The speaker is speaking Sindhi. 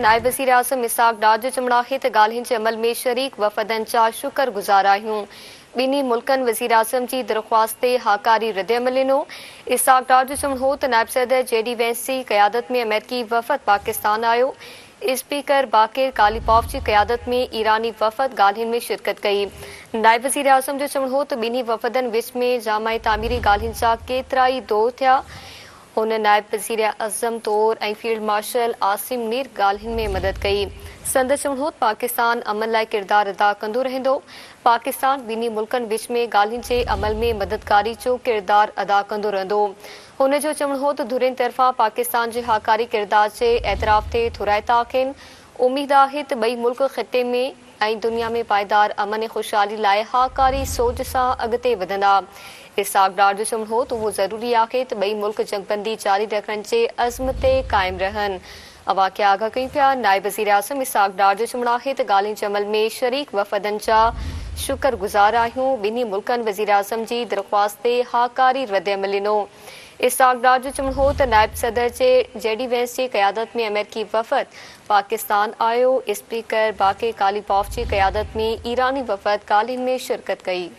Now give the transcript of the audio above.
نائب وزيراعظم اسحاق ڊار جو چوڻ آهي ته ڳالهين جي عمل ۾ شريڪ وفدن جا شڪر گذار آهيون، ٻنهي ملڪن وزيراعظم جي درخواست تي هاڪاري ردعمل ڏنو. اسحاق ڊار جو چوڻ هو ته نائب صدر جي ڊي وينس جي قيادت ۾ آمريڪي وفد پاڪستان آيو، اسپيڪر باقر قاليباف جي قيادت ۾ ايراني وفد ڳالهين ۾ شرڪت ڪئي. نائب وزيراعظم جو چوڻ هو ته ٻنهي وفدن وچ ۾ جامع تعميري ڳالهين جا ڪيترائي دور ٿيا، هن نائب وزيراعظم طور ۽ فيلڊ مارشل عاصم منير ڳالهين ۾ مدد ڪئي. سندس چوڻ هو ته پاڪستان امن لاء ڪردار ادا ڪندو رهندو، پاڪستان ٻنهي ملڪن وچ ۾ ڳالهين جي عمل ۾ مددگاري جو ڪردار ادا ڪندو رهندو. هن جو چوڻ هو ته ڌرين طرفان پاڪستان جي هاڪاري ڪردار جي اعتراف تي ٿورائتا آهن، اميد آهي ته ٻئي ملڪ خطي ۾ ۽ دنيا ۾ پائيدار امن ۽ خوشحالي لاء هاڪاري سوچ سان اڳتي وڌندا. اسحاق ڊار جو چوڻ هو ته اهو ضروري آهي ته ٻئي ملڪ جنگبندي جاري رکڻ جي عزم تي قائم رهن. اوهان کي آگاهه ڪيون پيا. نائب وزيراعظم اسحاق ڊار جو چوڻ آهي ته ڳالهين جي عمل ۾ شريڪ وفدن جا شڪر گذار آهيون، ٻنهي ملڪن وزيراعظم جي درخواست تي هاڪاري ردعمل ڏنو. اسحاق ڊار جو چوڻ هو ته نائب صدر جي ڊي وينس جي قيادت ۾ آمريڪي وفد پاڪستان آيو، اسپيڪر باقر قاليباف جي قيادت ۾ ايراني وفد ڳالهين ۾ شرڪت ڪئي.